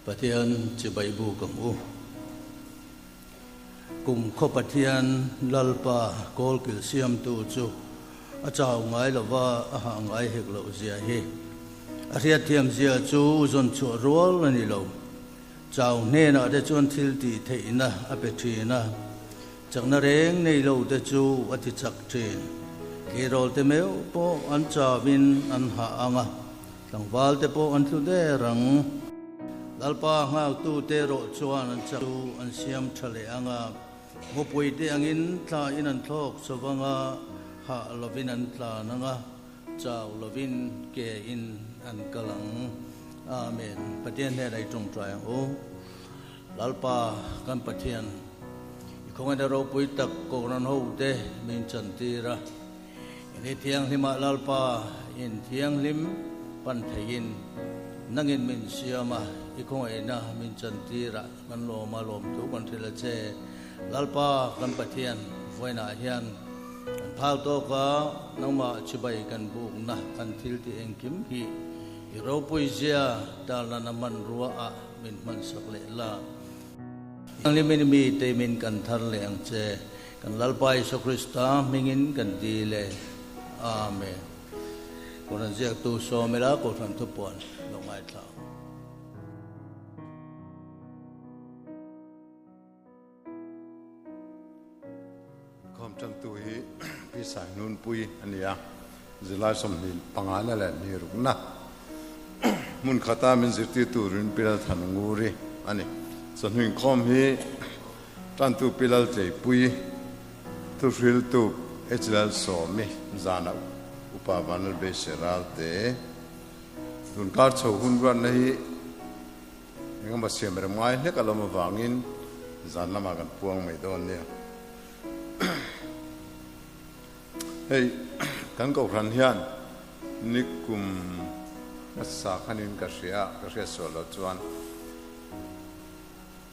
Pathian chibai buk ang u. Kum khaw Pathian Lalpa kawlkil siamtu chu a chau ngai lova a hah ngai hek loh zia hi. A hriatthiam zia chu zawn chhuah rual a ni lo. Chau hnenah te chuan thil tih theihna a pe thin a, chakna reng nei lo te chu a ti chak thin. Tleirawl te meuh pawh an chauin an hah ang a, tlangval te pawh an tlu der ang. Lalpa nghaktute erawh chuan an chak chu an siam tha leh ang a, ngawpui te angin tla in an thlawk chho vang a, hah lovin an tlan ang a, chau lovin ke in an kal ang. Amen. Pathian hnenah i tawngtai ang u. Lalpa kan Pathian, i khawngaihna ropui tak Kohhran hote min chantir a. Ni thianghlimah Lalpa in thianghlim pan theihin nangin min siam a, i khawngaihna min chantir a, kan lawm a, lawmthu kan hrilh a che. Lalpa kan Pathian vawiinah hian kan phal tawk a, nangmah chibai kan bukna kan thil tih engkim hi i ropui zia tarlana hmanrua ah min hmansak leh la. Thianghlimin mi teimin kan thar leh ang che. Kan Lalpa Isua Krista hmingin kan dil e. Amen. Kohhran ziaktu sawm ila Kohhran thupuan lo ngaithla ang. Inkhawm tantu hi Pi Sainunpui a ni a, zirlai 25 na leh hnirukna hmun khata min zirtir turin Pi Lalthannguri a ni. Chawhnu inkhawm hi Tantu Pi Laltleipui, Thuhriltu H Lalsawmi, Zana Upa Vanlalbeise Ralte, Tunkar chho hun ruatna hi engemaw siam rem ngai hlek a lawm avangin zan lamah kan puang mai dawn nia. Hei kan kohhran hian nikum hmasa khanin ka hria, ka hriat sual loh chuan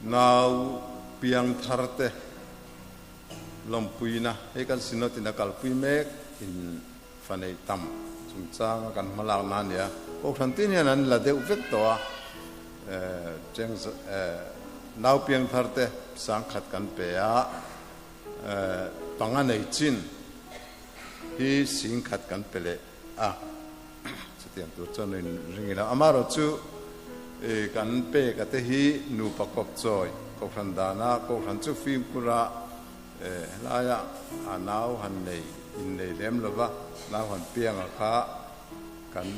Nau piang thar te lawmpuina hei kan Synod in a kalpui mek in fa neih tam chungchanga kan hmalak na a ni a. Kohhran tin hian an la deuh vek tawh a, cheng nau piang thar te sangkhat kan pe a, panga nei chin hi singkhat kan pe leh a. Chutiang tur chuan in ring ila. Amaherawhchu kan pek a te hi nupa kawp chawi Kohhran dana Kohhran chu fimkhur a helaia a nau han nei in nei lem lova nau han piang a kha kan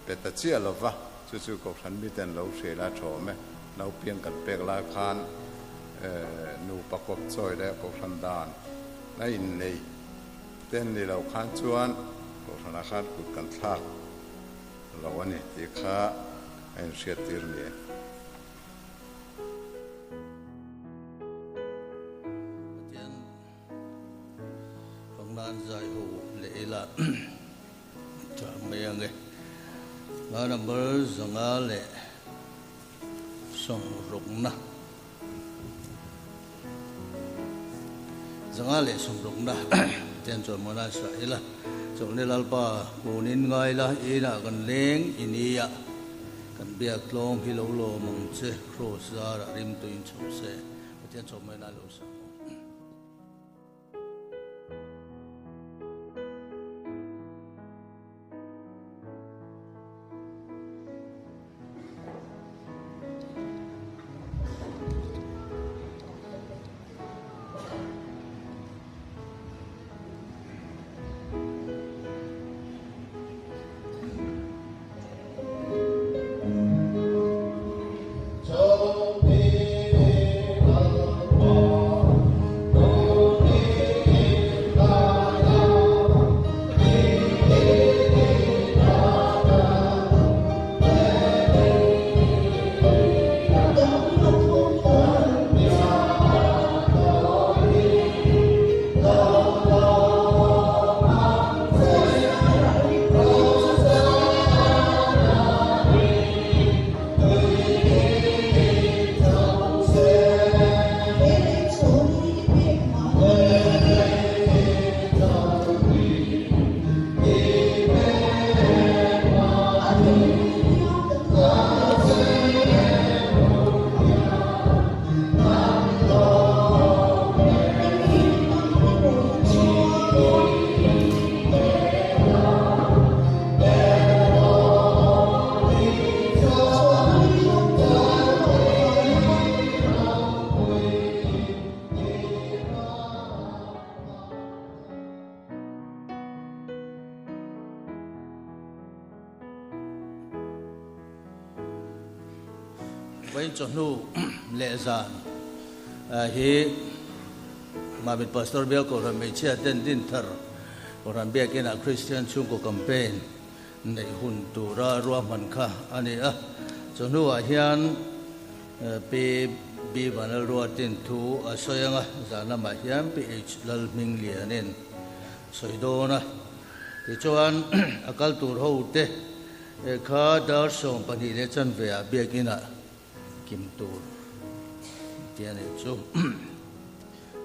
pe ta chiah lova chu chu Kohhran miten lo hrial a thawm e. Nau piang kan pek lai khan nupa kawp chawi leh Kohhran dan a in nei Ten ni lo khan chuan Kohhranah khan kut kan thlak lo a ni tih kha a inhriattir ni e. Pathian fang nan zai ho leh ila tha mai ang e. Hla number 560. 560 ten chuan maw nan hria ila, Chawlhni Lalpa kunin ngai la, inah kan leng i nia, kan biak tlawm hi lo lawm ang che, Kraws zarah rimtuin chho se, Pathian chawhmai nan lo sak awm. Vawiin chawhnu leh zan hi Mamit Pastor Bial Kohhran Hmeichhia ten Dinthar Kohhran Biakinah Kristian Chhungkaw Campaign neih hun tura ruahman kha a ni a. Chawhnuah hian Pi B Vanlalruatin thu a sawi ang a, zan lamah hian Pi H Lalhminglianin sawi dawn a. Tichuan a kal tur hote kha dar 12 leh chanve ah biakin ah kim tur ti a nih chu.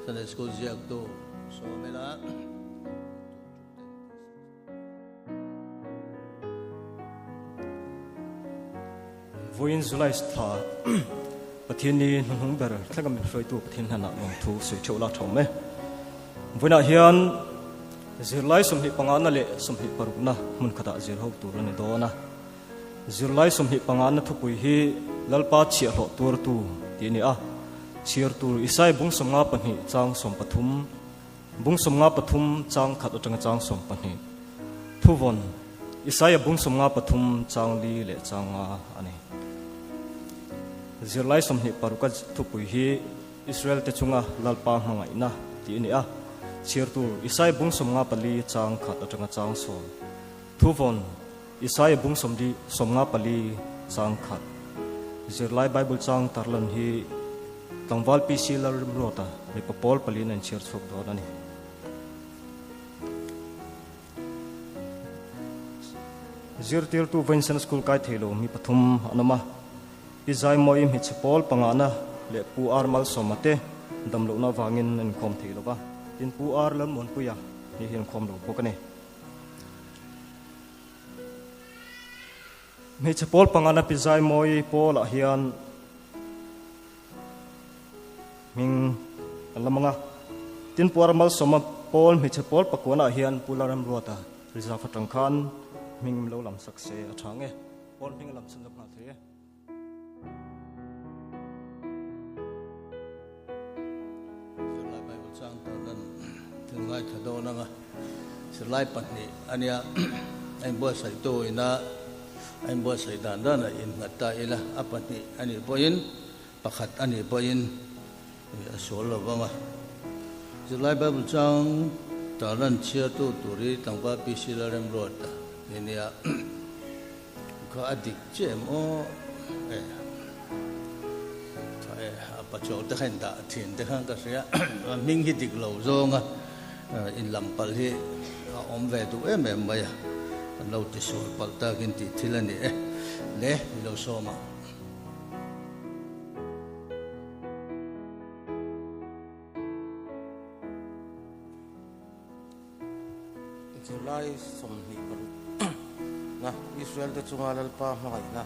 Sunday School ziaktu Sawmela. Vawiin July thla Pathian ni hnuhnung ber thleng a min hruaitu Pathian hlanah lawmthu sawi theuh la tha awm e. Vawiinah hian zirlai 25 na leh 26 na hmun khatah zir ho tur a ni dawn a. Zirlai 25 na thupui hi Lalpa chhiahhlawh tuartu tih a ni a. Chhiar tur Isai bung 52 chang 13 Bung 53 chang khat atanga chang 12. Thuvawn, Isaia bung 53 chang li leh chang nga a ni. Zirlai 26 a thupui hi Israel te chunga Lalpa hmangaihna tih a ni a. Chhiartu, Isaia bung 54 chang khat atanga chang sawm. Thuvawn, Isaia bung 54 chang khat. Zirlai Bible chang tarlan hi tlangval PC Lalrimruata mipa pawl paliin an chhiar chhuak dawn a ni. Zirtirtu Vincent School kai thei lo mi pathum an awm a. Pi Zaimawi hmeichhe pawl pangana leh Pu R Malsawma te damlohna avangin an inkhawm thei lo va. Tin, Pu R Lalmuanpuia hi hi an khawm lo bawk a ni. Hmeichhe pawl pangana Pi Zaimawi pawlah hian hming an la mang a. Tin Puar Malsawma pawl hmeichhe pawl pakuanah hian Pu Lalremruata reserve atang khan hming lo lam sak se a tha nge. Pawl hming a lam chhunzawm nghal thei e. Zirlai Bible chang tur nan thil ngaithla dawn ang a, zirlai pahnih a nia, a inbuatsaihtu ina a inbuatsaih dan dan a innghat ta ila, a pahnih a nih pawhin pakhat a nih pawhin a sual lo vang a. Zirlai Bible chang tarlan chhiartu tur hi tlangval PC Lalremruata hi nia. Kha a dik chiah em aw e tha e a pachuau te kha in dah thin te khan ka hria a hming hi dik lo zawnga in lam palh hi a awm ve duh em em mai a kan lo ti sual palh takin tih thil a ni e le i lo sawm ang. July 26 na Israel te chunga Lalpa hmangaihna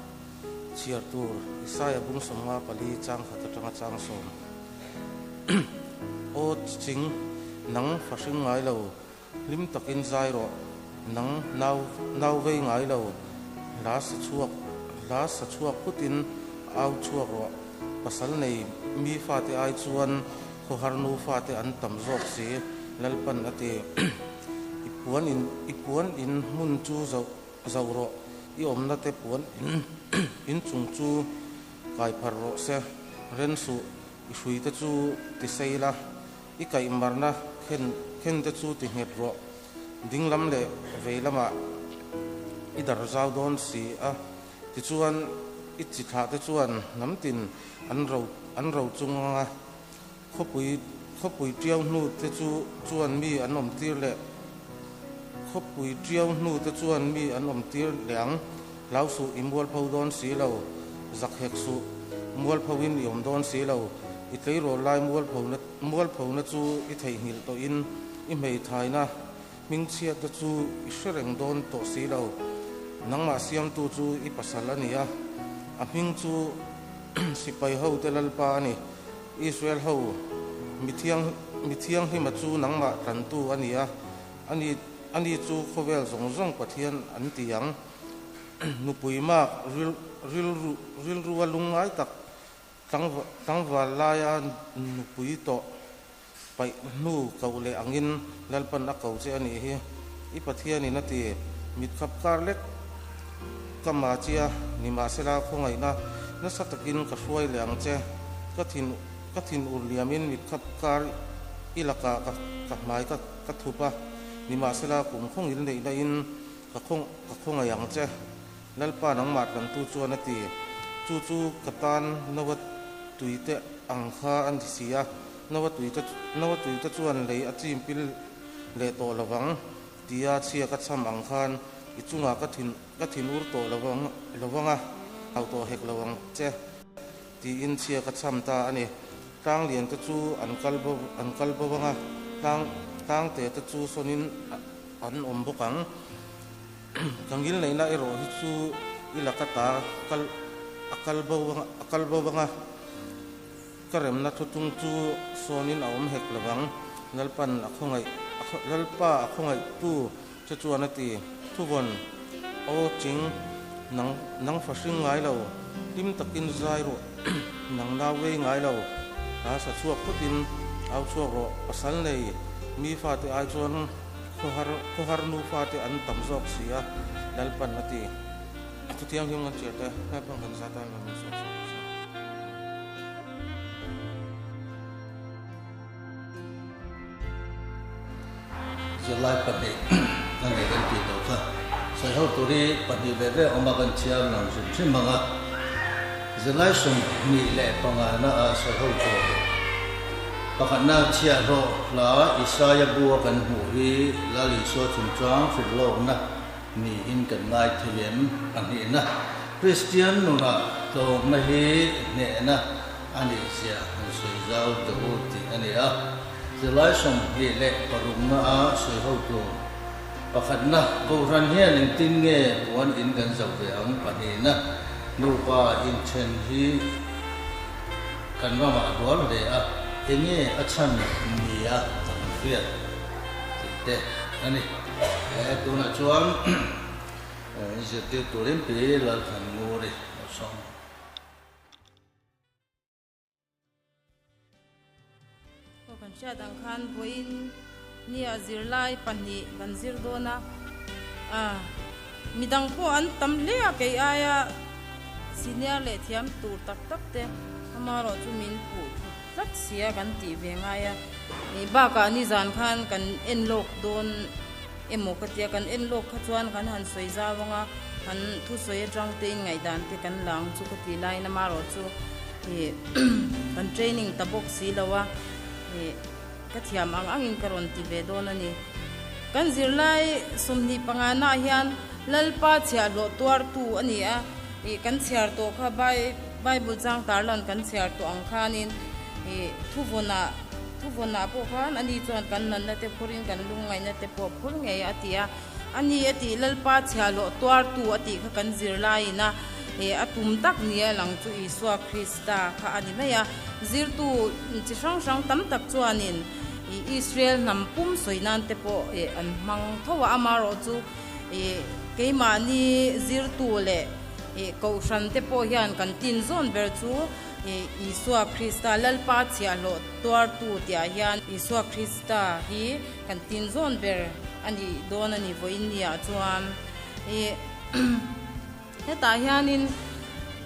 chhiar tur Isaia bung 54 chang khat atanga chang sawm. Aw ching, nang fahring ngai lo, hlim takin zai rawh, nang nau nau vei ngai lo, hla sa chhuak hla sa chhuak putin au chhuak rawh, pasal nei mi fate ai chuan Khawhar nu fate an tam zawk si, Lalpan a ti. I puan in, i puan in hmun chu zoh, zoh rawh, i awmna te puan in, in chung chu kai phar rawh se, ren suh, i hrui te chu ti sei la, i kaih marna khen, khen te chu ti nghet rawh, dinglam leh vei lamah i dar zau dawn si a, tichuan i chi thlah te chuan hnam tin an ro, an ro chung anga khawpui khawpui tiau hnu te chu chuan mi an awm tir leh khawpui tiau hnu te chuan mi an awm tir leh ang hlau suh i mualpho dawn si lo zak hek suh mualpho in i awm dawn si lo i tleirawl lai mualpho na mualpho na chu i theihnghilh tawh in i hmeithai na hmingchhiat te chu i hre reng dawn tawh si lo nangmah siamtu chu i pasal a ni a a hming chu Sipai ho te Lalpa a ni. Israel ho mi thiang mi thianghlima chu nangmah tlantu a ni a, ani ani chu khawvel zawng zawng Pathian an ti ang. Nupui mak ril rilru rilrua lungngai tak tlang tlangval laia nupui tawh paih hnu koh leh angin Lalpan a ko che a nih hi. I Pathianin a ti, Mit khap kar lek ka ma chia, nimahsela khawngaihna Nasa takin ka hruai leh ang che. Ka thin ka thinur liamin mitkhap kar i lakah ka ka hmai ka ka thup a, nimahsela kum khawngil neihna in ka khaw ka khawngaih ang che. Lalpa nangmah tlantu chuan a ti. Chu chu ka tan Noa tuite ang kha a ni si a, Noa tuite Noa tuite chuan lei a chim pil leh tawh lovang tia chhia ka chham ang khan i chungah ka thin ka thinur tawh lovang lovang a, hau tawh hek lo ang che tiin chhia ka chham ta a ni. Tlang lian te chu an kal bo an kal bo ang a, tlang tlang te te chu sawnin an awm bawk ang. Ka ngilneihna erawh hi chu i laka ta kal a kal bo a kal bo ang a, ka remna thutung chu sawnin a awm hek lo ang. Lalpan a khawngaih Lalpa a khawngaihtu che chuan a ti, Thuvawn, Aw ching, nang nang fa hring ngai lo, hlim takin zai rawh, nang nau vei ngai lo, hla sa chhuak phutin au chhuak rawh, pasal nei mi fate ai chuan Khawhar khawhar nufa te an tam zawk si a, Lalpan a ti. Thu thianghlim kan chhiar te, Lalpan kan zat a, Lalpan sawi sawi rawh se. Zirlai pahnih a nei kan tih loh kha sawi ho tur hi pahnih ve ve awm a kan chhiar lang hrim hrim ang a, zirlai 25 na ah sawi ho tur. Pakhatna chhiahhlawh hla Isaia bua kan hmuh hi Lal Isua chungchang hrilhlawkna niin kan ngai thei em? Pahnihna, Kristian nunah tlawmna hi hnehna a nih zia han sawi zau teh u tih a ni a. Zirlai 26 a sawi ho tur. Pakhatna, Kohhran hian engtin nge puan in kan zoh ve ang? Pahnihna, Nupa inthen hi Kan ramah hluar hle a, enge a chhan nia kan hriat tih te a ni. He tunah chuan zirtir turin Pi Lalthannguri a sawm. Aw kan hriat ang khan vawiin nia zirlai pahnih kan zir dawn a, ah midang pawh an tam hle a kei aia senior leh thiam tur tak tak te amaherawh chu min puh thut tlat sia kan tih ve ngai a, ih bakah nizan khan kan en lawk dawn emaw ka tia kan en lawk kha chuan kan han sawi zau ang a, kan thusawi atang te in ngaihdan te kan la ang chu ka tih laiin amaherawh chu. Ih kan training ta bawk si lo a, ih ka thiam ang angin ka rawn ti ve dawn a ni. Kan zirlai 25 naah hian Lalpa chhiahhlawh tuartu a ni a, ih kan chhiar tawh kha Bible chang tarlan kan chhiar tawh ang khanin ih thuvawnah thuvawnah pawh khan ani chuan kan natna te phurin kan lungngaihna te pawh phur ngei a ti a. A ni a tih Lalpa chhiahhlawh tuartu a tih kha kan zirlaiin a he a tum tak nia lang chu Isua Krista kha a ni mai a. Zirtu chi hrang hrang tam tak chuanin Israel hnam pum sawi nan te pawh an hmang tho a, amaherawh chu keimahni zirtu leh kohhran te pawh hian kan tin zawn ber chu Isua Krista Lalpa chhiahhlawh tuartu tihah hian Isua Krista hi Kan tin zawn ber a nih dawn a ni vawiin ni ah chuan ih hetah hianin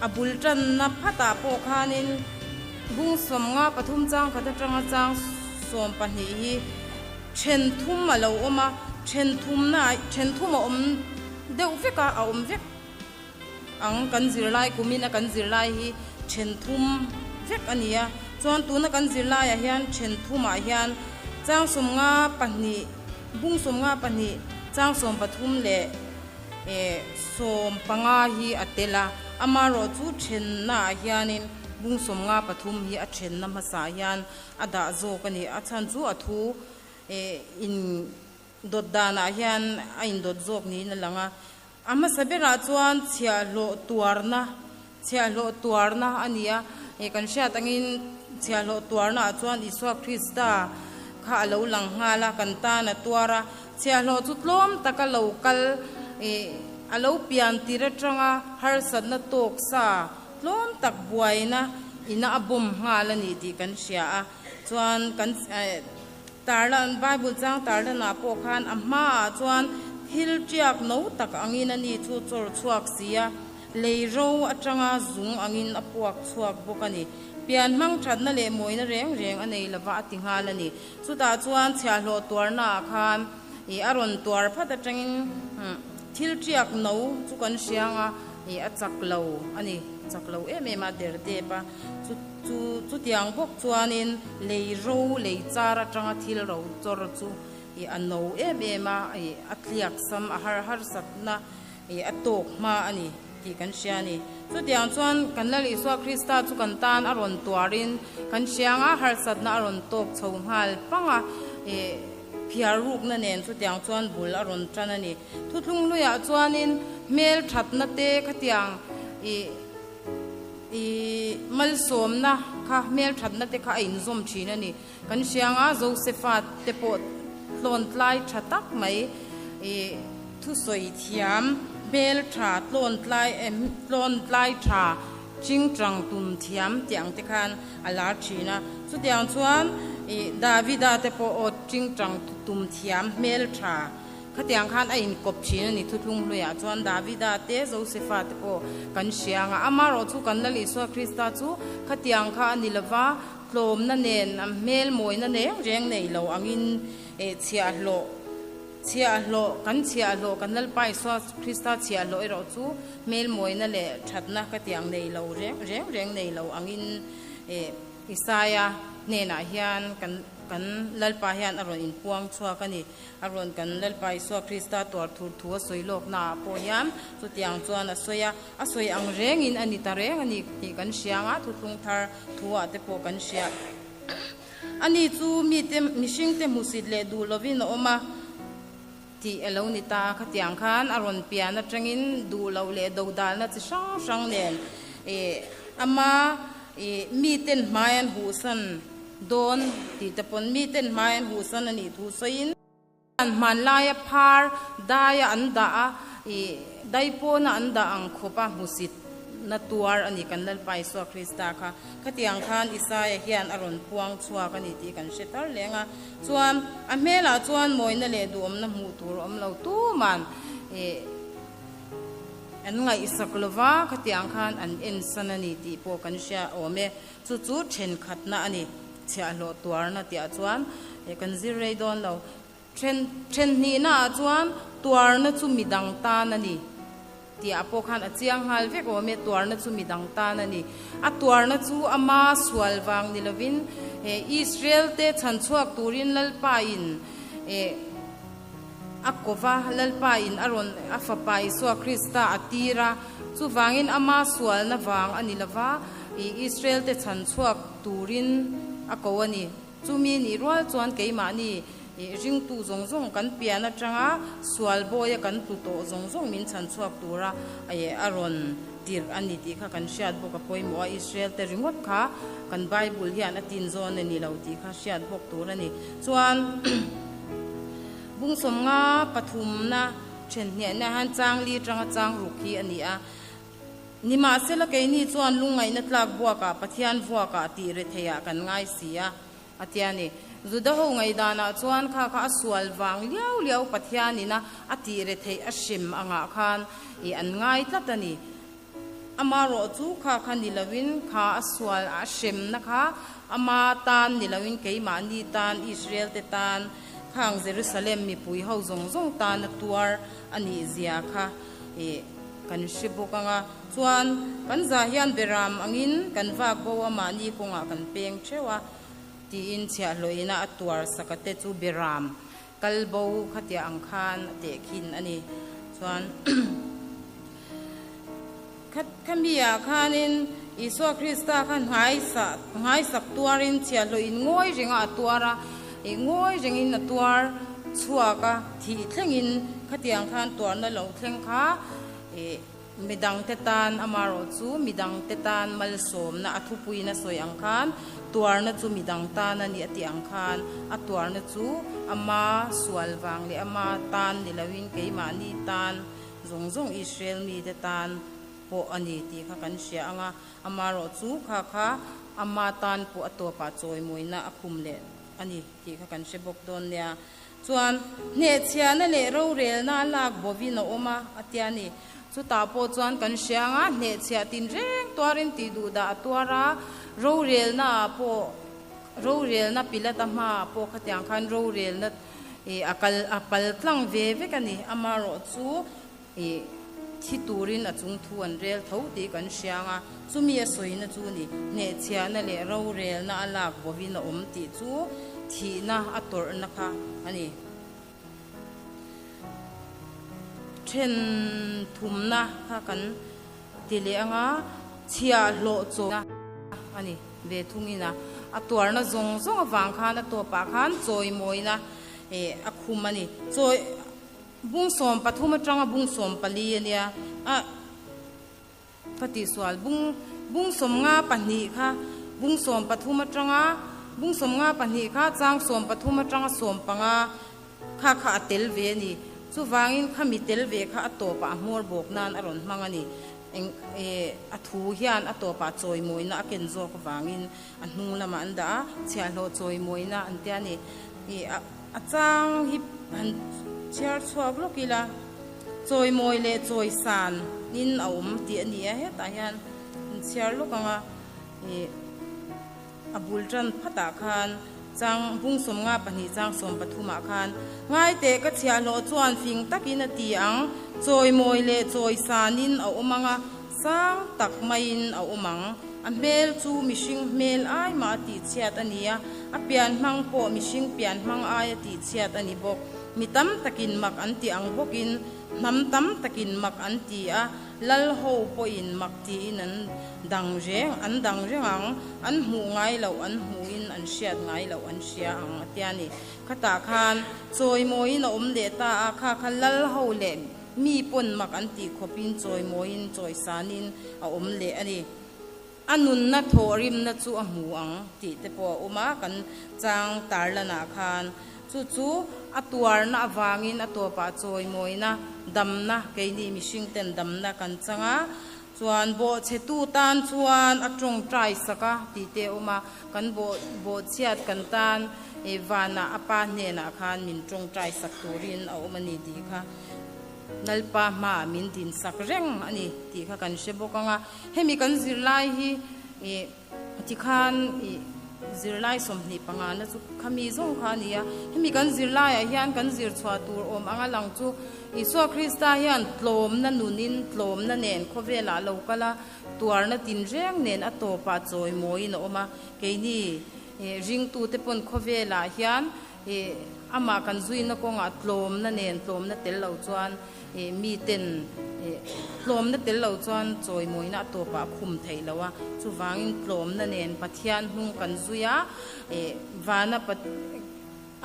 a bul tanna phatah pawh khanin bung 53 chang khat atanga chang 12 hi then thum a lo awm a, then thumna ah then thum a awm deuh vek a, a awm vek ang kan zirlai kumin a kan zirlai hi then thum vek a ni a chuan tuna kan zirlaiah hian then thumah hian chang 52 bung 52 chang 13 leh eh 15 hi a tel a amaherawh chu thennaah hianin bung 53 hi a thenna hmasaah hian a dah zawk a ni a chhan chu a thu eh in dawt danah hian a indawt zawk niin a lang a. A hmasa berah chuan chhiahhlawh tuarna, chhiahhlawh tuarna a ni a. Ih kan hriat angin chhiahhlawh tuarna ah chuan Isua Krista kha a lo lang nghal a, kan tan a tuar a. Chhiahhlawh chu tlawm taka lo kal, ih a lo pian tir atanga harsatna tawk sa tlawm tak buaina ina a bawm nghal a ni tih kan hria a. Chuan kan Tarlan, Bible chang tarlanah pawh khan a hmaah chuan thil tiak no tak angin a ni chu chawr chhuak si a. Lei ro atanga zung angin a puak chhuak bawk a ni. Pian hmang thatna leh mawina reng reng a nei lova a ti nghal a ni. Chutah chuan chhiahhlawh tuarnaah khan i a rawn tuar phat atangin thil tiak no chu kan hriang a, i a chak lo a ni, chak lo em em a der dep a. Chu chu chutiang bawk chuanin lei ro lei char atanga thil ro chawr chu i a no em em a, i a tliak sam a har harsatna I a tawk hma a ni tih kan hria a ni. Chutiang chuan kan Lal Isua Krista chu kan tan a rawn tuarin kan hrianga harsatna a rawn tawk chho nghal pang a, i phiar rukna nen chutiang chuan bul a rawn tan a ni. Thuthlung hluiah chuanin hmel thatna te khatiang i i malsawmna kha hmel thatna te kha a inzawm thin a ni. Kan hrianga Josefa te pawh tlawn tlai tha tak mai i thusawi thiam hmel tha tlawn tlai tlawn tlai tha chingchang tum thiam tih ang te khan a lar thin a. Chutiang chuan i Davida te pawh aw chingchang tum thiam hmel tha khatiang khan a inkawp thin a ni. Thuthlung hluiah chuan Davida te Josefa te pawh kan hrianga amaherawh chu kan Lal Isua Krista chu khatiang kha a ni lova, Tlawmna nen a hmel mawina reng reng nei lo angin chhiahhlawh chhiahhlawh kan chhiahhlawh kan Lalpa Isua Krista chhiahhlawh erawh chu hmel mawina leh thatna ka tiang nei lo reng reng reng nei lo angin Isaia hnenah hian kan kan Lalpa hian a rawn inpuang chhuak a ni. A rawn kan Lalpa Isua Krista tuar thur thu a sawi lawknaah pawh hian chutiang chuan a sawi a, a sawi ang rengin a ni ta reng a ni tih kan hria ang a, thuthlung thar thuah te pawh kan hria. Ani chu mite mihringte hmusit leh duh lovin a awm a tih a lo ni ta. Khatiang khan a rawn pian atangin duh loh leh dodalna chi hrang hrang nen ama miten hmai an huhsan Dawn tih te pawn miten hmai an huhsan a nih thu sawiin. An hmanlaia phar daia an dah a, ih daipawna an dah ang khawp a hmusit na tuar a ni kan Lalpa Isua Krista kha. Khatiang khan Isaia hian a rawn puang chhuak a ni tih kan hre tar leng a. Chuan a hmelah chuan mawina leh duhawmna hmuh tur a awm lo tuman ih an ngaihsak lova khatiang khan an ensan a ni tih pawh kan hria awm e. Chu chu thenkhatna a ni. Chhiahhlawh tuarna tihah chuan kan zir rei dawn lo. Then thenhnihnaah chuan tuarna chu midang tan a ni tihah pawh khan a chiang nghal vek awm e, tuarna chu midang tan a ni. A tuarna chu ama sual vang ni lovin Israel te chhanchhuak turin Lalpa in a kova, Lalpa in a rawn a fapa Isua Krista a tir a, chuvangin ama sualna vang a ni lova, I Israel te chhan chhuak turin a ko a ni. Chumi nih rual chuan keimahni ringtu zawng zawng kan pian atanga sual bawia kan tlu tawh zawng zawng min chhan chhuak tura a rawn tirh a ni tih kha kan hriat bawk a pawimawh a. Israel te ringawt kha kan Bible hian a tin zawn a ni lo tih kha hriat bawk tur a ni. Chuan bungsawmnga pathumna thenhniahna hian changli atanga changruk hi a ni a. Nimahsela keini chuan lungngaihna tlak buakah Pathian vuakah tih retheiah kan ngai si a, a ti a ni. Juda ho ngaihdanah chuan kha kha a sual vang liau liau Pathianina a tih retheih a hrem angah khan i an ngai tlat a ni. Amarawh chu kha kha ni loin kha a sual a hremna kha ama tan ni loin keimahni tan Israel te tan khang Jerusalem mipui ho zawng zawng tan a tuar a nih zia kha i Kan hre bawk ang a, chuan kan zah hian beram angin kan vak bo a mahni kawngah kan peng theuh a, tiin chhiahhlawhina a tuar saka te chu beram kal bo khatiah ang khan a tehkhin a ni. Chuan khami ah khanin Isua Krista khan nghaisak tuarin chhiahhlawhin ngawi renga a tuar a, ih ngawi rengin a tuar chhuak a, thih thlengin khatiang khan tuarna lo thleng kha ih midangte tan amarawh chu midangte tan malsawmna a thupuiin a sawi ang khan tuarna chu midang tan a ni a tih ang khan a tuarna chu ama sual vang leh ama tan ni loin keimahni tan zawng zawng Israel mite tan pawh a ni tih kha kan hria ang a, amarawh chu kha kha ama tan pawh a tawpah chawimawina a khum leh a ni tih kha kan hre bawk dawn nia. Chuan hnehchhiahna leh rorelna a lak bovin a awm a, a ti a ni. Chutah pawh chuan kan hria anga hnehchhiah tinreng tuarin tih duh dah a tuar a, rorelna ah pawh rorelna Pilata hmaah pawh khatiang khan rorelna ih a kal a pal tlang ve vek a ni. Amaherawhchu ih thi turin a chung thu an rel tho tih kan hria anga chumi a sawina chu ni hnehchhiahna leh rorelna a lak bovin a awm tih chu thihna a tawrhna kha a ni. Then thumna kha kan ti leh anga chhiahhlawh chawhna a ni ve thungin a, a tuarna zawng zawng avang khan a tawpah khan chawimawina a khum a ni. Chawi bung 13 atanga bung 14 a nia a. Ka tihsual bung bung 52 kha bung 13 atanga bung 52 kha chang 13 atanga 15 kha kha a tel ve a ni. Chuvangin kha mi tel ve kha a tawpah a hmawr bawk nan a rawn hmang a ni. Eng e a thu hian a tawpah chawimawina a ken zawk avangin a hnung lamah an dah a, chhiahhlawh chawimawina an tia a ni. I a a chang hi han chhiar chhuak lawk ila. Chawimawi leh chawisan in a awm tih a ni a, hetah hian an chhiar lawk ang a, ih a bul tan phatah khan chang bung 52 chang 13 ah khan Ngaiteh ka chhiahhlawh chuan fing takin a ti ang, chawimawi leh chawisan in a awm ang a, sang tak maiin a awm ang. A hmel chu mihring hmel ai mah a tihchhiat a ni a, a pian hmang pawh mihring pian hmang ai a tihchhiat a ni bawk. Mi tam takin mak an ti ang bawkin hnam tam takin mak an ti a, lal ho pawhin mak tiin an dang reng, an dang reng ang, an hmuh ngai loh an hmuhin an hriat ngai loh an hria ang a tia ni. Khatah khan chawimawiin a awm leh ta a, kha kha lal ho leh mi pawn mak an tih khawpin chawimawiin chawisanin a awm leh a ni. A nunna thawhrimna chu a hmu ang tih te pawh a awm a, kan chang tarlanah khan chu chu a tuarna avangin a tawpah chawimawina, damna, keini mihring ten damna kan chang a, chuan bawhchhetu tan chuan a tawngtai sak a tih te a awm a, kan bawh bawhchhiat kan tan vanah a pa hnenah khan min tawngtai sak turin a awm a ni tih kha Lalpa hmaah min dinsak reng a ni tih kha kan hre bawk ang a. Hemi kan zirlai hi ih tikhan ih zirlai 25 na chu khami zawng kha a ni a. Hemi kan zirlaiah hian kan zir chhuah tur awm anga lang chu Isua Krista hian tlawmna nunin tlawmna nen khawvelah lo kal a, tuarna tinreng nen a tawpah chawimawiin a awm a. Keini ih ringtute pawn khawvelah hian ih amah kan zuina kawngah tlawmna nen tlawmna tel lo chuan Ih miten ih tlawmna tel lo chuan chawimawina a tawpah a khum theih lo a, chuvangin tlawmna nen Pathian hnung kan zui a, ih vana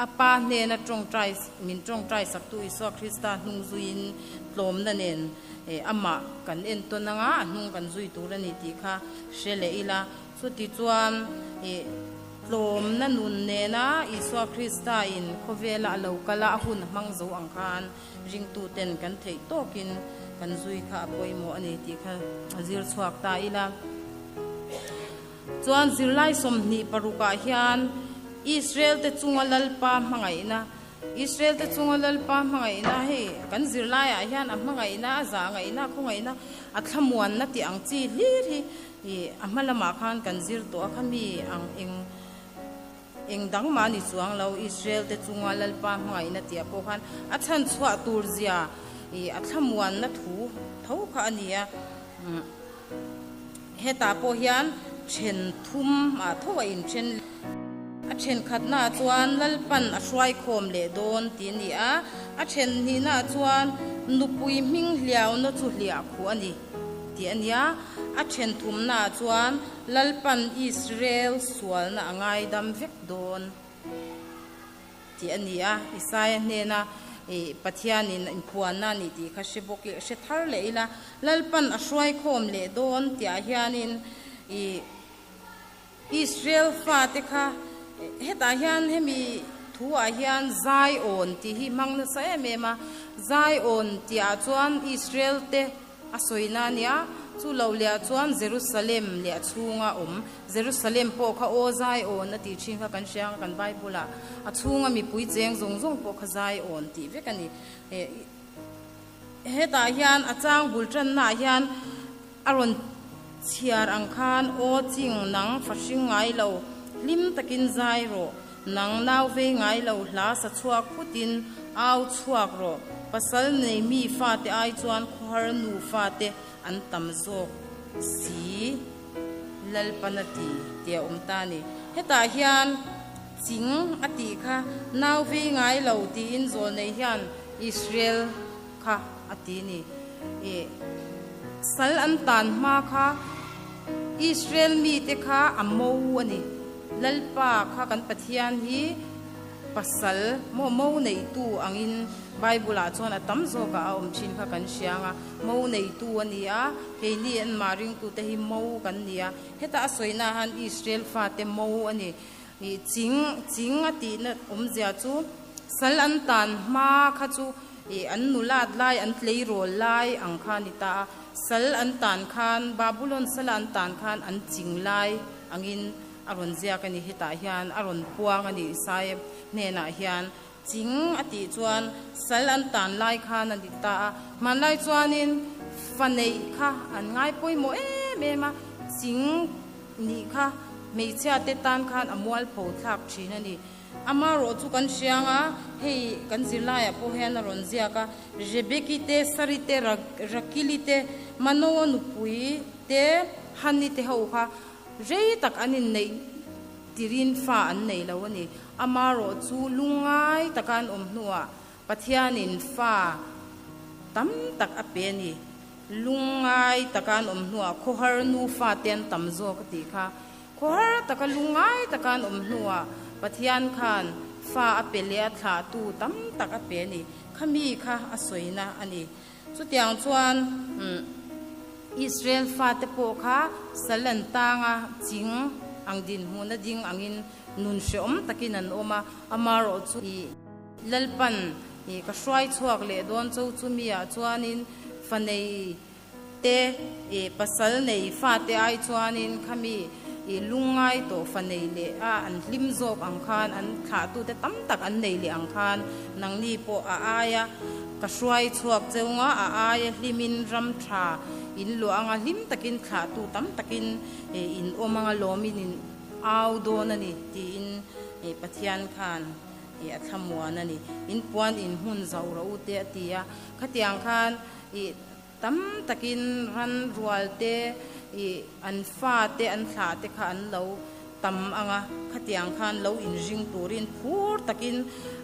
a Pa hnena tawngtai min tawngtai saktu Isua Krista hnung zuiin tlawmna nen ih amah kan entawn anga a hnung kan zui tur a ni tih kha hre leh ila. Chuti chuan ih tlawmna nun nena Isua Krista in khawvela a lo kal a, a hun a hmang zo ang khan Ringtuten kan theih tawkin kan zui kha a pawimawh a ni tih kha a zir chhuak ta ila. Chuan zirlai 26 ah hian Israel te chunga Lalpa hmangaihna, Israel te chunga Lalpa hmangaihna hei kan zirlai ah hian a hmangaihna, a zahngaihna, a khawngaihna, a thlamuanna tih ang chi hlir hi a hma lamah khan kan zir tawh a, khami ang eng Eng dang mah ni chuang lo, Israel te chunga Lalpa hmangaihna tih ah pawh khan a chhan chhuah tur zia i a thlamuanna thu tho kha a ni a. Hetah pawh hian then thum ah tho a inthen. A thenkhatna ah chuan Lalpan a hruaikhawm leh dawn tih a ni a, a then hnihna ah chuan nupui hming hliauna chu hliah khuh a ni tih a ni a, a then thumna ah chuan Lalpan Israel sualna a ngaidam vek dawn tih a ni a, Isaia hnena Pathianin inphuanna a nih tih kha hre bawk i, hre thar leh ila, Lalpan a hruaikhawm leh dawn tihah hianin Israel fate kha hetah hian hemi thuah hian Zion tih hi hmang nasa em em a, Zion tihah chuan Israel te a sawina a nia. Chu lo leh chuan Jerusalem leh a chhunga awm Jerusalem pawh kha aw Zion a tih thin kha kan hria ang kan Bible ah a chhunga mipui cheng zawng zawng pawh kha Zion tih vek a ni. Hetah hian a chang bul tannaah hian a rawn chhiar ang khan aw ching nang fa hring ngai lo hlim takin zai rawh, nang nau vei ngai lo hla sa chhuak phutin au chhuak rawh, pasal nei mi fate ai chuan khawhar nu fate an tam zawk si. Lalpan a ti tih a awm ta a ni. Hetah hian ching a tih kha nau vei ngai lo tiin zawlnei hian Israel kha a ti a ni. Ih sal an tan hma kha Israel mite kha a mo a ni. Lalpa kha kan Pathian hi pasal maw mo neitu angin Bible ah chuan a tam zawkah a awm thin kha kan hria ang a, mo neitu a ni a, keini anmah ringtute hi mo kan ni a, heta a sawina han Israel fate mo a ni. Ih ching ching a tihna awmzia chu sal an tan hma kha chu ih an nulat lai an tleirawl lai ang kha a ni ta a, sal an tan khan Babulon sala an tan khan an ching lai angin A rawn ziak a ni, hetah hian a rawn puang a ni Isaia hnenah hian ching a tih chuan sal an tan lai khan a ni ta a, hmanlai chuanin fa neih kha an ngai pawimawh em em a, ching nih kha hmeichhia te tan khan a mualpho thlak thin a ni. Amarawh chu kan hriang a, hei kan zirlaiah pawh hian a rawn ziak a, Rebeki te, Sari te, Rakili te, Manoa nupui te, Hani te ho kha Rei tak an inneih tirin fa an nei lo a ni. Amarawh chu lungngai taka an awm hnuah Pathianin fa tam tak a pe a ni. Lungngai taka an awm hnuah khawhar nufa te an tam zawk a tih kha. Khawhar taka lungngai taka an awm hnuah Pathian khan fa a pe leh a thlahtu tam tak a pe a ni. Khami kha a sawina a ni. Chutiang chuan Israel fate pawh kha sal an tang a, ching ang dinhmun a ding angin nun hrehawm takin an awm a, amarawh chu i Lalpan i ka hruai chhuak leh dawn cho chu mi ah chuanin fa nei te i pasal nei fate ai chuanin khami i lungngai tawh fa nei leh a an hlim zawk ang khan an thlahtute tam tak an nei leh ang khan nangni pawh a aia Ka hruai chhuak cheu nga a aia hlimin ram tha in luah anga hlim takin thlahtu tam takin in awm anga lawmin in au dawn a ni tiin Pathian khan a thlamuan a ni. In puan in hmun zauh rawh u te a ti a. Khatiang khan tam takin ran rual te an fa te an thlah te kha an lo tam ang a, khatiang khan lo inring turin phur takin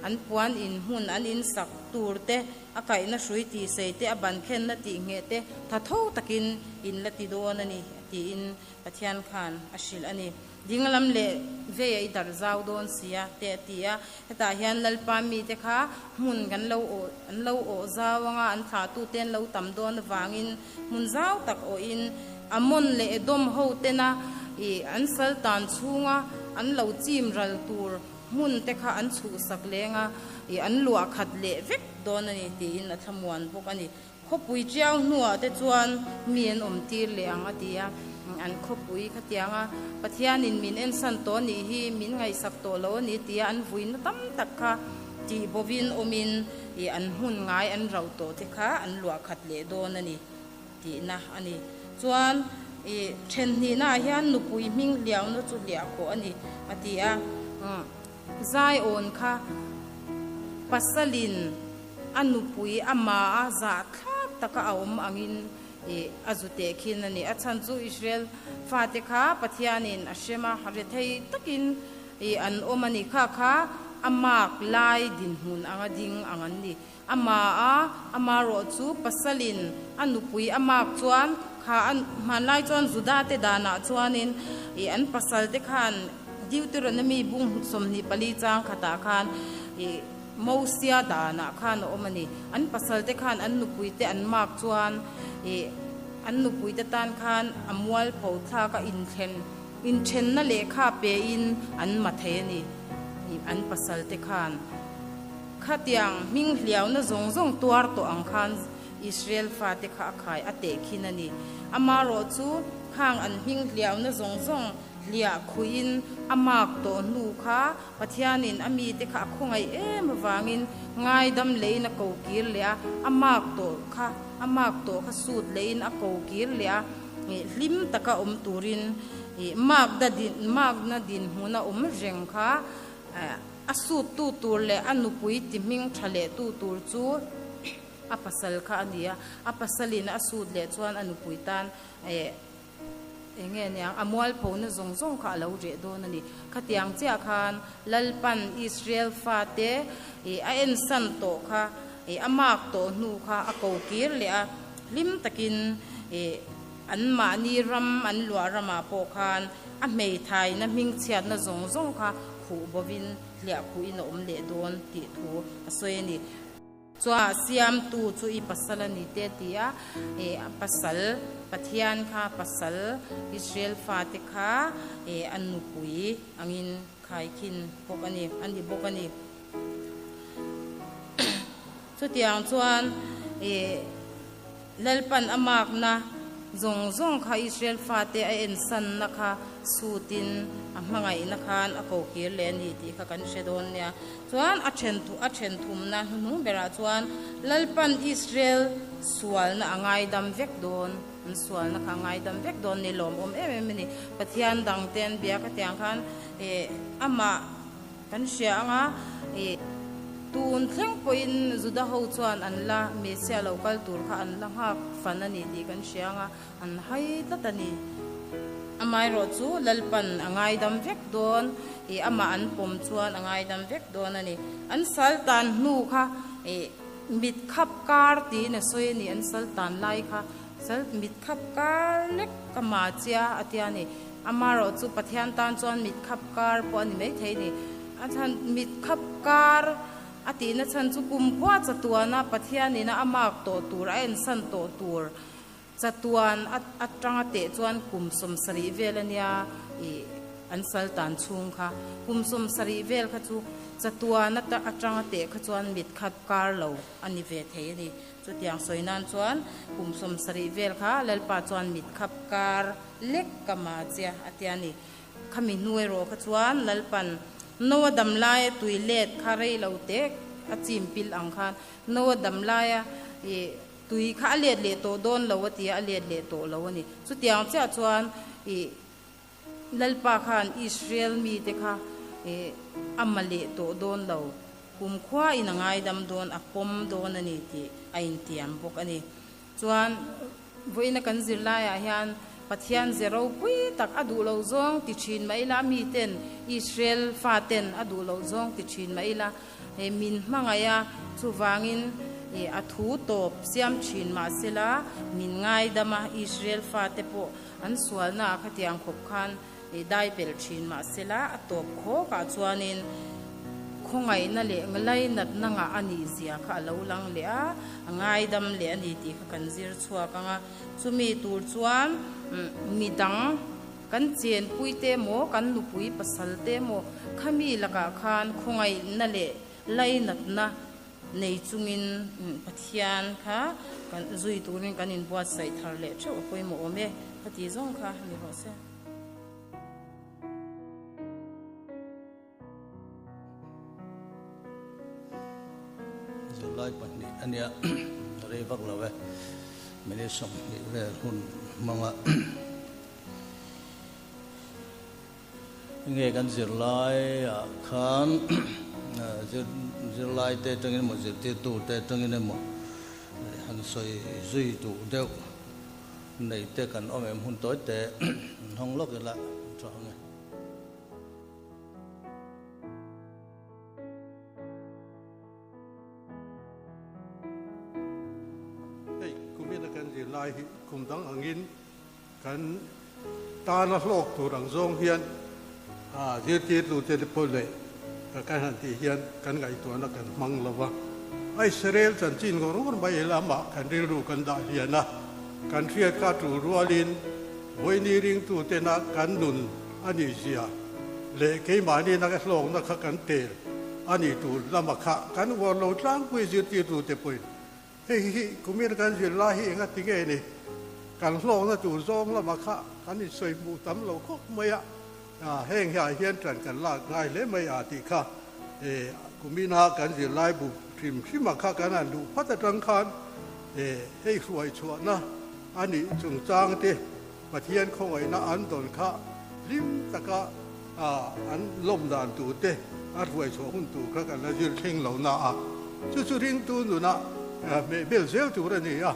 an puan in hmun an in sak tur te, a kaihna hrui tih sei te, a ban khenna tih ngheh te tha tho takin in la ti dawn a ni tiin Pathian khan a hrilh a ni. Dinglam leh vei a i darh zau dawn si a te a ti a, hetah hian Lalpa mite kha hmun kan lo awh an lo awh zau anga an thlahtute an lo tam dawn avangin hmun zau tak awhin Amon leh Edom ho tena ih an sal tan chhunga an lo chim ral tur hmun te kha an chhuhsak leng a, ih an luah khat leh vek dawn a ni tiin a thlamuan bawk a ni. Khawpui tiau hnuah te chuan mi an awm tir leh ang a ti a, an khawpui khatiang a Pathianin min ensan tawh a nih hi, min ngaihsak tawh lo a ni tia an vuina tam tak kha tih bovin awmin ih an hmun ngai an rauh tawh te kha an luah khat leh dawn a ni. Tihna a ni. Chuan i then hnihnaah hian nupui hming hliauna chu hliah khawh a ni, a ti a. Zion kha pasalin a nupui ama a zah thlak taka a awm angin i a zu teh khin a ni. A chhan chu Israel fate kha Pathianin a hrem a, rethei takin i an awm a ni. Kha kha a mark lai dinhmun anga ding ang an ni. Ama a, amarawh chu pasalin a nupui a mak chuan kha a hmanlai chuan Juda te danah chuanin ih an pasal te khan Deuteronomy bung 24 chang khatah khan ih Mosia danah khan a awm a ni. An pasal te khan an nupui te an mak chuan ih an nupui te tan khan a mualpho thlak a inthlen inthenna lehkha pein an ma thei a ni ih an pasal te khan. Khatiang hming hliauna zawng zawng tuar tawh ang khan Israel fate kha a khai a teh khin a ni. Amarawh chu khang an hming hliauna zawng zawng hliah khuihin a mak tawh hnu kha Pathianin a mite kha a khawngaih em avangin ngaidam leiin a ko kir leh a, a mak tawh kha a mak tawh kha sut leiin a ko kir leh a, hlim taka awm turin makda din makna dinhmuna awm reng kha a suttu tur leh a nupui ti hming tha lehtu tur chu a pasal kha a ni a, a pasalin a sut leh chuan a nupui tan Eng nge niang, a mualphona zawng zawng kha a lo reh dawn a ni. Khatiang chiah khan Lalpan Israel fate a ensan tawh kha, a mark tawh hnu kha a ko kir leh a, hlim takin anmahni ram, an luah ramah pawh khan a hmeithaina hmingchhiatna zawng zawng kha khuh bovin hliah khuhin a awm leh dawn tih thu a sawi a ni. Chua siamtu chu i pasal a ni te ti a, e a pasal Pathian kha pasal Israel fate kha e a nupui angin khaikhin bawk a ni, a ni bawk a ni. Chutiang chuan e Lalpan a makna zawng zawng kha Israel fate a ensanna kha sutin a hmangaihna khan a kokir leh a ni tih kha kan hre dawn nia. Chuan a then thu a then thumna hnuhnung berah chuan Lalpan Israel sualna a ngaidam vek dawn, an sualna kha a ngaidam vek dawn ni lawmawm em em a ni. Pathian dang te an bia khatiang khan eh amah kan hria ang a, eh tun thleng pawhin Juda ho chuan an la Messiah lo kal tur kha an la nghak fan a ni tih kan hria ang a, an hai tlat a ni. Amaherawh chu Lalpan a ngaidam vek dawn, ih amah an pawm chuan a ngaidam vek dawn a ni. An sal tan hnu kha ih mit khap kar tiin a sawi a ni, an sal tan lai kha sal mit khap kar lek ka ma chia a tia a ni. Amaherawh chu Pathian tan chuan mit khap kar pawh a ni maithei a ni. A chhan mit khap kar a tihna chhan chu kumkhua chatuana Pathianina a mark tawh tur, a ensan tawh tur Chatuan atanga teh chuan kum 70 vel a nia ih an sal tan chhung kha. Kum 70 vel kha chu chatuan atanga teh kha chuan mit khat kar lo a ni ve thei a ni. Chutiang sawi nan chuan kum 70 vel kha Lalpa chuan mit khap kar lek ka ma chia a tia ni. Khami hnu erawh kha chuan Lalpan Noa dam laia tui let kha rei lo teh a chim pil ang khan Noa dam laia ih Tui kha a let leh tawh dawn lo a ti a, a let leh tawh lo a ni. Chutiang chiah chuan ih Lalpa khan Israel mite kha ih a ma leh tawh dawn lo, kumkhua in a ngaidam dawn, a pawm dawn a ni tih a intiam bawk a ni. Chuan vawiina kan zirlaiah hian Pathian ze ropui tak a duh loh zawng ti thin mah ila, miten Israel faten a duh loh zawng ti thin mah ila, Hei min hmangaih a, chuvangin a thu tawp siam thin mahsela min ngaidam a, Israel fate pawh an sualna ah khatiang khawp khan dai pel thin mahsela a tawp khawkah chuanin khawngaihna leh nglainatna ngah a nih zia kha a lo lang leh a, a ngaidam leh a ni tih kha kan zir chhuak ang a, chumi tur chuan midang. Kan chenpui te emaw, kan nupui pasal te emaw khami lakah khan khawngaihna leh lainatna nei chungin Pathian kha kan zui turin kan inbuatsaih thar leh theuh a pawimawh awm e, ka ti zawng kha ni rawh se. Zirlai pahnih a nia, rei vak lo e, minute 20 vel hun hmanga nge kan zirlai ah khan zirlai te atangin emaw zirtirtu te atangin emaw han sawi zui duh deuh nei te kan awm em hun tawi te hawng lawk ila tha ang e. Hei kumina kan zir lai hi kum dang angin kan tana hlawk tur ang zawng hian zirtirtu te pawh leh kan han tih hian kan ngaihtuahna kan hmang lo va. Israel chanchin ngawr ngawr mai ila amah kan rilru kan dah lian a, kan hriat kha tul rualin vawiini ringtutena kan nun a nih zia leh keimahni na hlawkna kha kan tel a nih tur lama kha kan uar lo tlangpui zirtirtu te pawhin hei hi kumina kan zir lai hi enga ti nge ni? kan hlawkna tur zawng lamah kha kan insawi hmuh tam lo khawp mai a, heng hiah hian ṭan kan lak ngai hle mai a tih kha kumina kan zirlai bu hrim hrimah kha kan han luh phat aṭang khan hei hruai chhuahna a nih chungchang te Pathian khawngaihna an dawn kha hlim taka an lawm dan tur te a hruai chhuah hun tur kha kan la zir thleng lo na a, chu chu ringtu nunah hmehbel zel tur a ni a,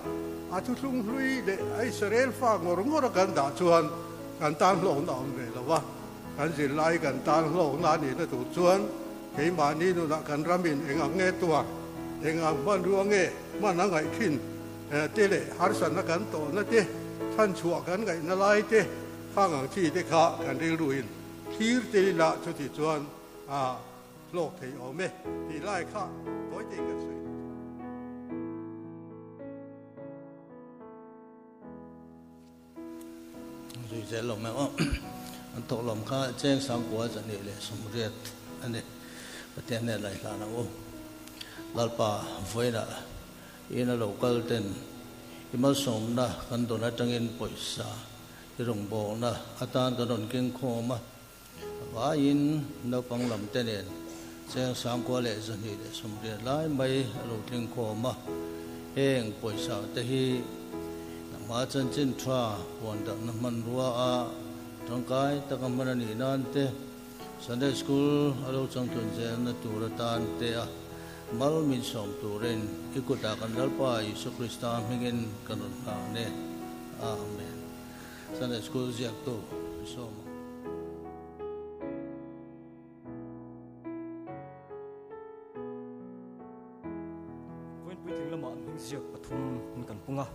a thuthlung hlui leh a Israel fa ngawr ngawr a kan dah chuan kan tan hlawkna a awm ve lo a, kan zirlai kan tan hlawkna a nihna tur chuan keimahni nunah kan ramin eng ang nge tuar, eng ang hmanrua nge hman a ngaih thin te leh harsatna kan tawhna te, chhanchhuah kan ngaihna lai te, khang ang chi te kha kan rilruin thlir te ila chuti chuan a hlawk thei awm e tih lai kha tawi tein kan sawi duh. Zui zel lo mai aw. An thawk lawm kha cheng sangkua zahnih leh sawmriat a ni. Pathian hnen laih hlan ang u. Lalpa vawiinah ina lo kal ten i malsawmna kan dawn atangin pawisa i rawngbawlna atan kan rawn keng khawm a. A vaiin naupang lam te nen cheng sangkua leh 280 lai mai a lo tling khawm a. Heng pawisa te hi nangmah chanchin tha puan darhna hmanrua a tangkai taka hman a nih nan te, Sunday School a lo changtlun zelna tur atan te a mal min sawm turin i kutah kan Lalpa Isua Krista hmingin kan rawn hlan e. Amen. Sunday School ziaktu sawm ang. Vawiin puitling lamah hming ziak pathum in kan pung a,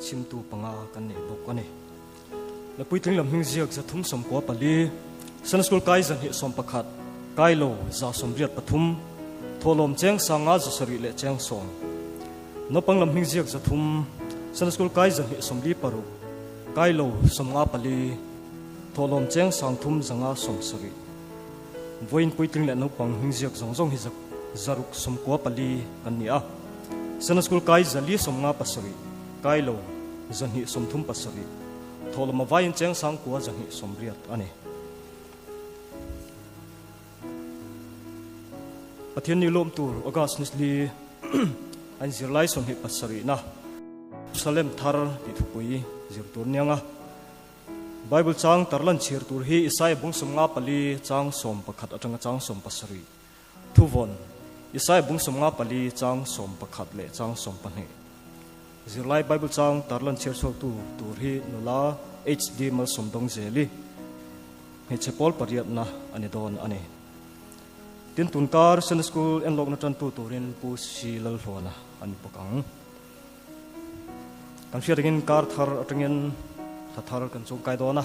chhimtu panga kan nei bawk a ni. La puitling lam hming ziak 394, Sunday School kai 211, kai lo 183, thawhlawm cheng sanga 7 leh cheng 10. Naupang lam hming ziak 300, Sunday School kai 246, kai lo 54, thawhlawm cheng 3570. Vawiin puitling leh naupang hming ziak zawng zawng hi 694 kan ni a. Sunday School kai 457, kai lo 237, thawhlawm a vaiin cheng 9,280 a ni. Pathian ni lawm tur August ni li an zirlai 27 na Salem thar tih thupui zir tur nianga Bible chang tarlan chhir tur hi Isaiah bung 54 chang 11 atanga chang 17 thuvawn Isaiah bung 54 chang 11 leh chang 12 zirlai Bible chang tarlan chhir chhuak tu tur hi nula HD Malsawmdawng zeli hmeichhe pawl pariat na ani dawn ani. Tin tunkar Sunday School enlawkna tantu turin Pu Si Lalhlawna ani bawk ang. Kan hriat angin kar thar atangin thla thar kan chungkai dawn a,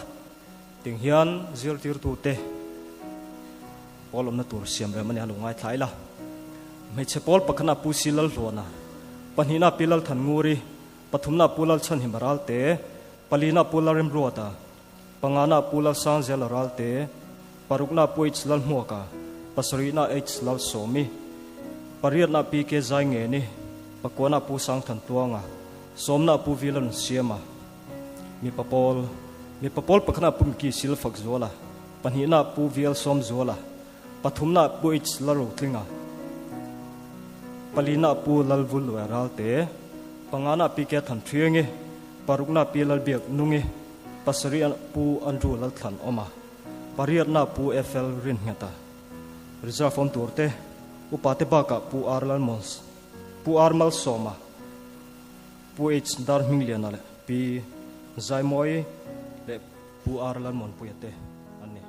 ting hian zirtirtu te pawl awmna tur siam rem ani a lo ngaithla ila. Hmeichhe pawl pakhana Pu Si Lalhlawna, pahnihna Pi Lalthannguri, pathumna Pu Lalchhanhim Ralte, palina Pu Lalremruata, pangana Pu Lalsangzela Ralte, parukna Pu H Lalhmuaka, pasarihna H Lalsawmi, pariatna P K Zaingeni, pakuana Pu Sangthantuanga, sawmna Pu V Lalnsiama, mi papawl, mi papawl pakhana Pu Mki Silfak Zuala, pahnihna Pu V L Sawmzuala, pathumna Pu H Lalrotlinga, palina Pu Lalvulluai Ralte, pangana P K Thanthriangi, parukna P Lalbiak Nungi, pasarih Pu Andrew Lalthlan Awma, pariatna Pu F L Rinngeta. Reserve awm tur te, upa te bakah Pu R Lalmons, Pu R Malsawma, Pu H Darhmingliana leh Pi Zaimawi leh Pu R Lalmuanpuia te an ni.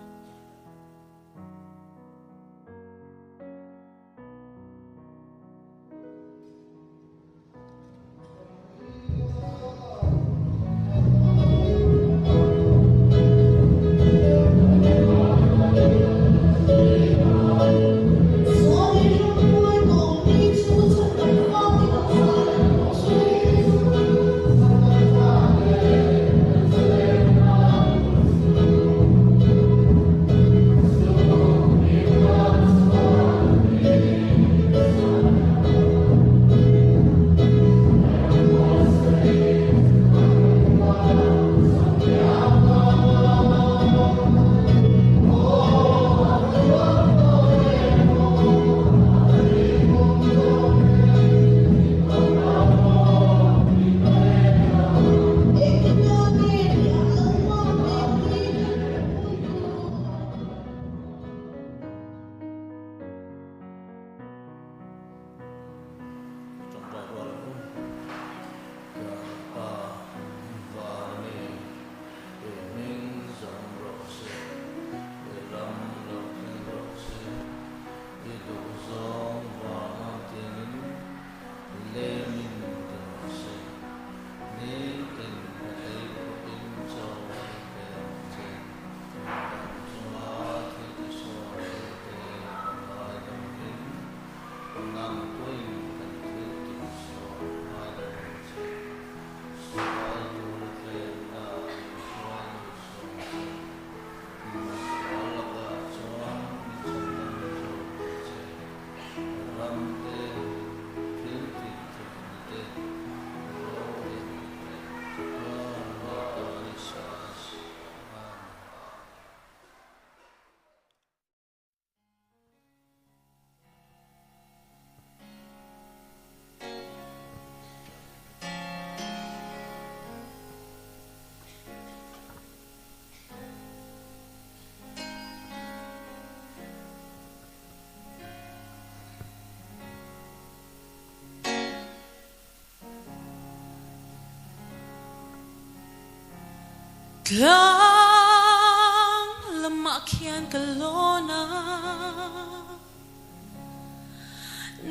Tlang lamah khian ka lawn a,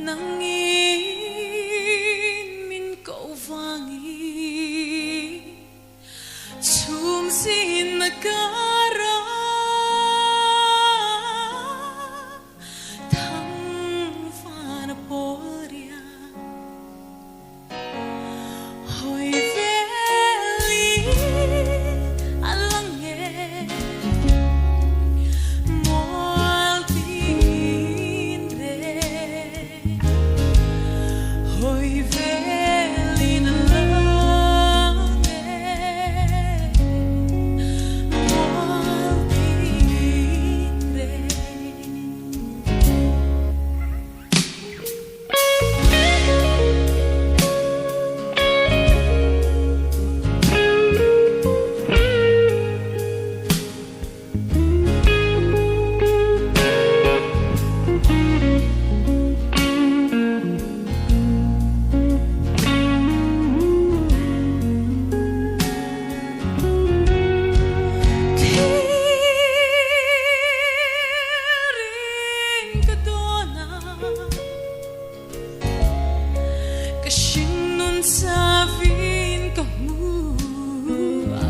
nangin min koh vangin chhum zinna kara thang vana pawl riak. Hawi velin a lang e, mual tin reng. Hawi velin a lang e, mual tin reng. Thirin ka dawn a. Ka hringnun chavin ka hmu a,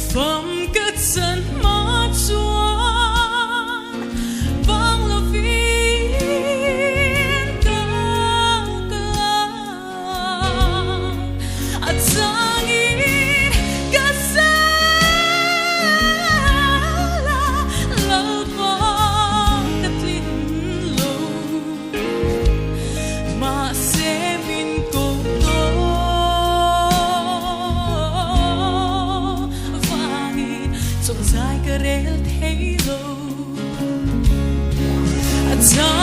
fam ka chan hma chuan bang lovin ka kal a, a changin ka sal a, Lalpa ka tlin lo. Mahse min ko tawh vangin chawlhzai ka rel thei lo. A changin.